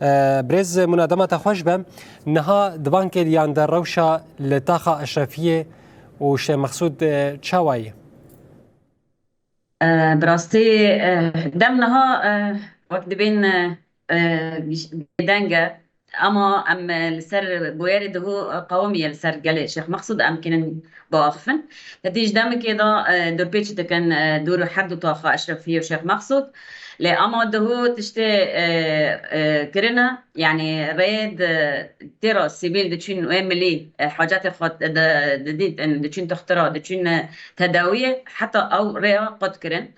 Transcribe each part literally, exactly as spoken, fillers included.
Birêz Mûna, dema te xweş be. Niha di van kêliyan de rewşa li taxa Eşrefiyê û Şêx Mexsûd, e, çawa ye? E, bi rastî, e, dem niha, e, wek dibên, e, e, bêdeng e. Ama em, e, li ser bûyerê duhû, e, qewimiye li ser gelê Şêx Mexsûd em kênin biaxifin. Hetî ji demekê de, e, dorpêçî dikin, e, dûr her du taxa Eşrefiyê û Şêx Mexsûd. Lê ama duhû tiştê, e, e, kirine, yanî rê di têra sivîl diçûn wê milî, e, hacetê xwe di-, didît, in diçûn dixtira, diçûn, e, tedawiyê, heta ew rêya qut kirin.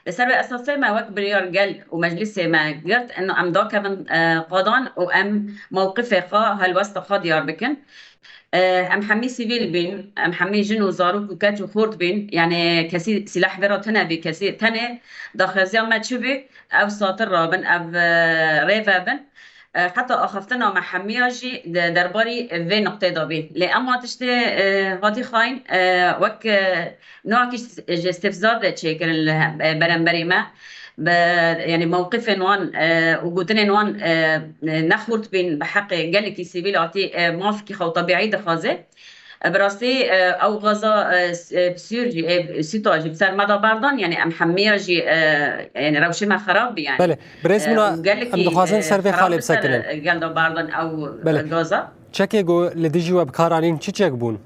Li ser vê esasê me wek biryar gel û meclisê me girt, ino em dakevin, e, qadan û em mewqifê xwe, helwesta xwe diyar bikin. E, em hemî sivîl bîn, em hemî jin û zarok û keç û xort bîn, yanî kesî sîleh vê re tune bî, kesî tenê daxwaziya me çi bî, ev satir rabin, ev, e, rêve bin. E, heta axaftina me hemiya jî di derbarî vê nuqtê de bî. Lê ema tiştê, e, hatî xayîn, e, wek, e, nokî ji îstîfza de çêkirin li he-, e, beramberî me. Bi, yanî mewqifên wan, e, û gotinên wan, e, e, ne xurt bîn bi heqê gelekî sivîl hatî, e, mafkî xwe tebîî dixwaze. E, bi rastî, e, ew gaza, e, s-, e, sûr jî, e, sûta jî bi ser me de berdan, yanî em hemiya jî, e, yanî rewşê me xerab bî, yanî. Belê, birêz E, Mûna, û gelekî, em dixwazin e, ser vê xerab xalê bi ser, bisekinin. E, gel de berdan ew, Belê. E, gaza. Çekê ku li dijî we bi kar anîn çi çek bûn?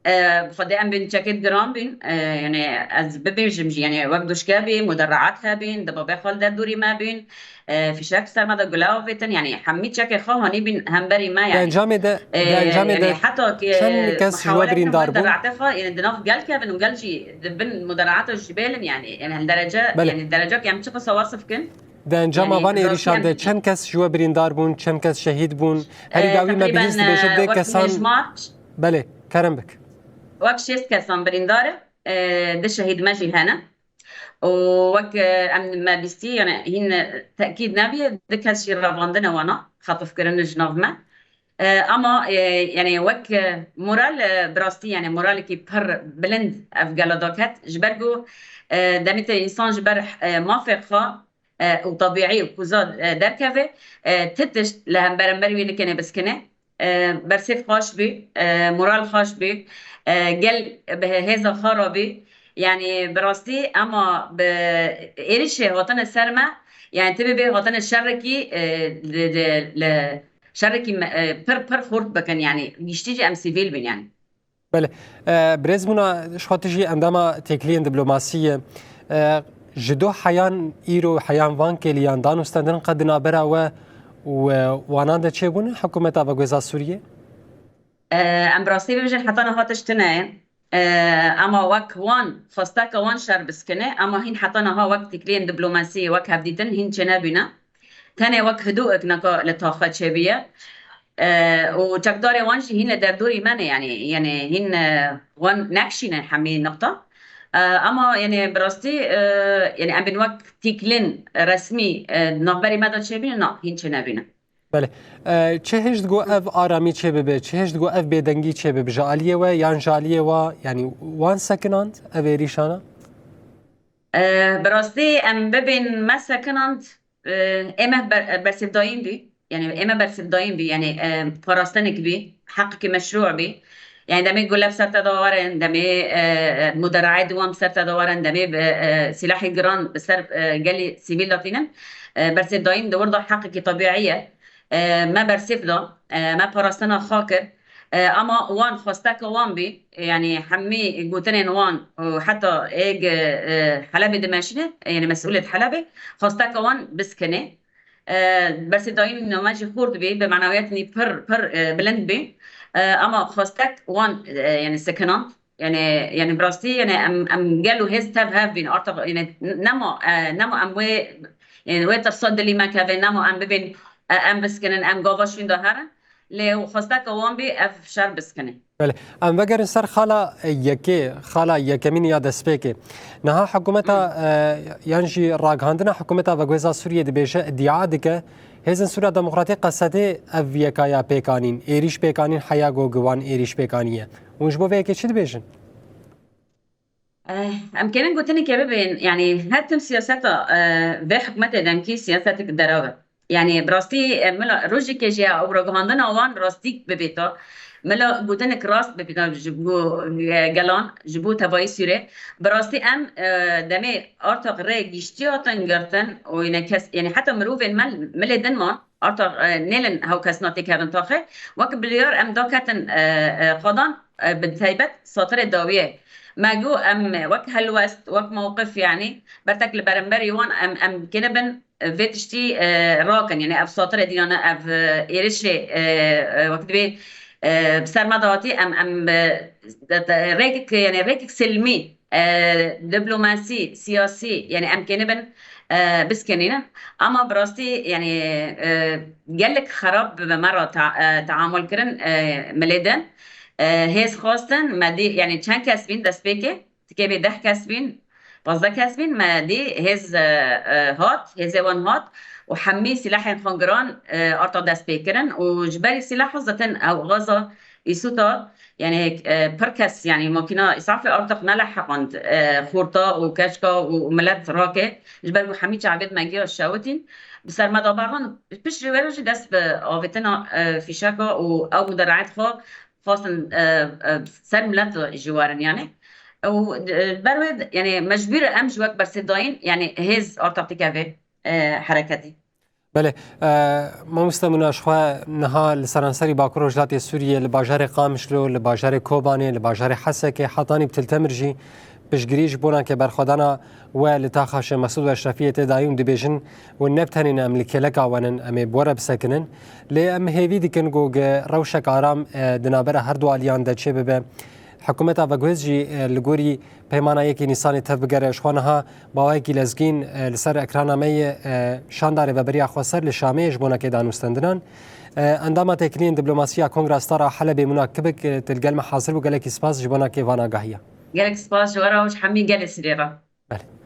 E, bi xwedê em bên çekêt giran bîn, e, yanî ez bibêjim jî, yanî wek duşke bî, muderreat hebîn, di babê xwe li derdorî me bîn. E, fîşek ser me de gule avêtin, yanî hemî çekê xwe hanî bîn hemberî me, Di yanî. encamê de, E, di encamê yanî de heta ki çend kes ji we muhawele birîndar bikin bûn? Muderreatê xwe, yanî di nav gel kevin û gel jî di bin muderreata jî bêlin, yanî. Yanî li derece, Belê. yanî derecek em çi qisa wasif kin? Di encama Yanî van bi rastî êrîşan em de çend kes ji we birîndar bûn, çend kes şehîd bûn? Herî E, dawî me teqrîben, bihîst dibêje e, dê wek kesan hejmar Belê, kerem bik. Wek şêst kesan birîndar e, e, di şehîd me jî hene. Û wek, e, em me bîstî, yani hîn, e, tekîd nebî, du kes jî revandine wana, xetifkirin ji nav me. E, ama, e, yani wek, e, moral, e, bi rastî, yani moralekî pir bilind ev gela daket. Ji ber ku, e, demê te însan ji ber, e, mafê xwe, e, û tebîî û kuza, e, derkeve, e, ti tişt li hemberamberî wî nikene biskine. E, bersêv xweş bî, e, moral xweş bî, e, gel bi hêza xwe re bî. Yani bi rastî ema bi êrişê hatine ser me, yani tê bibê hatine şerekî, e, li, li, li şerekî me, e, pir, pir xurt bikin, yani giştî jî em sivîl bin yani. Belê. E, birêz Mûna, ji xwe tu jî endama têkiliyên diplomasî ye. E, ji do heyan îro, heyan van kêliyan dan û stendin qet di navbera we û, e, wanan de çêbûne hikûmeta veguhêza Sûriyê? E, em bi rastî bibêjin heta niha tişt tune ye. E, ema wek wan, xwesteke wan şer biskine, ema hîn heta niha wek têkiliyên diplomasî, wek hevdîtin hîn çênebûne. Tenê wek hidûek neka li taxa çêbûye. E, û çekdarê wan jî hîn li derdorî me ne, yani, yani hîn, e, wan nekişîne hemî nokta. E, ama yani bi rastî, e, yani em bên wek tîklin resmî, e, navberî me de çêbîne, na, hîn çênebîne. Belê. E, çi hêj digo ev aramî çêbibe, çi hêj digo ev bêdengî çêbibe ji aliyê we yan ji aliyê wa, yani wan sekinand ev êrîşana? E, bi rastî em bibên me sekinand, e, ê me ber-, bersêvdayîn bî. Yani ê me bersêvdayîn bî. Yani, e, parastinek bî. Heqekî meşrû bî. Yani demê gule bi ser te de werin, demê, e, e, muderayê dewam bi ser te de werin, demê bi, e, sîlahê giran bi ser, e, gelî sivîl de tînin. E, bersêvdayîn di wir de heqekî tebîî ye. E, me bersêv da, e, me parastina xwe kir. E, ama wan xwesteke wan bî, e, yani hemî gotinên wan û heta êg, e, Helebê dimeşine, e, yani mesûlêt Helebê, xwesteke wan biskine. E, bersêvdayîn me jî xurt bî, bi manawiyetnî pir, pir, e, bilind bî. E, ama xwestek wan, e, yani sekinand. Yani, yani bi rastî, yani em, em gel û hêz tev hev bîn. Artık, yani nema, e, nema em wê, yani wê tirsa dilî me keve, nema em bibên, e, em biskinin, em gava şûn de herin. Lê xwesteke wan bî ev şer biskinin. Belê. Em vegerin ser xala yekê, xala yekemîn ya destpêkê. Niha hikûmeta, Hmm. e, yan jî ragihandina hikûmeta veguhêza Sûriyê dibêje, îdia dike, Hêzên Sûriya Demokratîk qesedê ev yekaya pêk anîn, êrîş pêk anîn, heya go gi wan êrîş pêk aniye. Hûn ji bo vê yekê çi dibêjin? Eh, em kêrin gotinekê bibên, yani her tim siyaseta, eh, vê hikûmetê demkî siyasetek derav e. Yani bi rastî, e, mila rojekê jî ew ragihandina wan rastî bibêta. Mila gotinek rast bibîta ji bo, e, gelan, ji bo tevayî Sûrê. Bi rastî em, e, demê artaq rê giştî hatin girtin û yine kes, yani heta mirovên me milê din man, artaq, e, nêlin hew kes na têkevin taxê. Wek biryar em daketin, e, e, qadan, e, bi taybet satirê dawiyê. Me got em wek helwest, wek mewqif, yani bertek li berimberî wan em, em kêne bin vê tiştî, e, rakin, yani ev satirê dînane, ev, e, êrişê, e, e, wek divê, e, bi ser me de hatî, em, em, e, de, de, rêkek, yani rêkek silmî, e, diplomasî, siyasî, yani em kênibin, e, biskenînin. Ama bi rastî, yani, e, gelek xerab bi me re ta-, e, teamul kirin, e, milê din. E, hêz xwestin, me dî, yani çend kes bîn destpêkê, tikê bê deh kes bîn, pazdeh kes bîn, me dî hêz, e, e, hat, hêzê wan hat û hemî sîlehên xwe giran, e, arta dest pê kirin û ji berî sîleha zaten ew gaza îsûta, yani, e, pir kes, yani, makîna îsafê artaq neleheqand, e, xorta û keçka û milet rake, ji ber ku hemî çavêt me giya şewitîn, bi ser me de berdan, pişt jî were jî dest bi avêtina, e, fîşeka û ew mudarayet xwe xwestin, e, e, ser milet ji warin, yani. Û, e, ber wê, yani, mecbûr em ji wek bersê dayîn, yani, hêz artaq dikeve, e, hereketî. Belê, e, mamoste Muna, ji xwe niha li seranserî Bakur Rojhilatê Sûriyê, li bajarê Qamişlo, li bajarê Kobanê, li bajarê Hesekê, hetanî bi Til Temir jî piştgirî ji bona ke berxwedana we li taxa Şêx Mesûd û Eşrefiyê tê dayîn û dibêjin, we ne bi tenê ne em li kêleka we nin, em ê bi we re bisekinin. Lê em hêvî dikin ku gi rewşek aram, e, di navbera her du aliyan de çêbibe. Hikûmeta veguhêz jî, e, li gorî peymana yekê Nîsanê tev bigere. Ji xwe niha bi awayekî lezgîn, e, li ser ekrana me yê, e, şanda rêveberiya xweser li Şamê ji bona kê danûstendinan. E, endama têkiliyên diplomasî ya Kongra Star a Helebê Muna Kibik, e, tu li gel me hazir bû. Gelekî spas ji bona kê van agahiya. Gelek spas ji we re û ji hemî gelê Sirê re. Belê.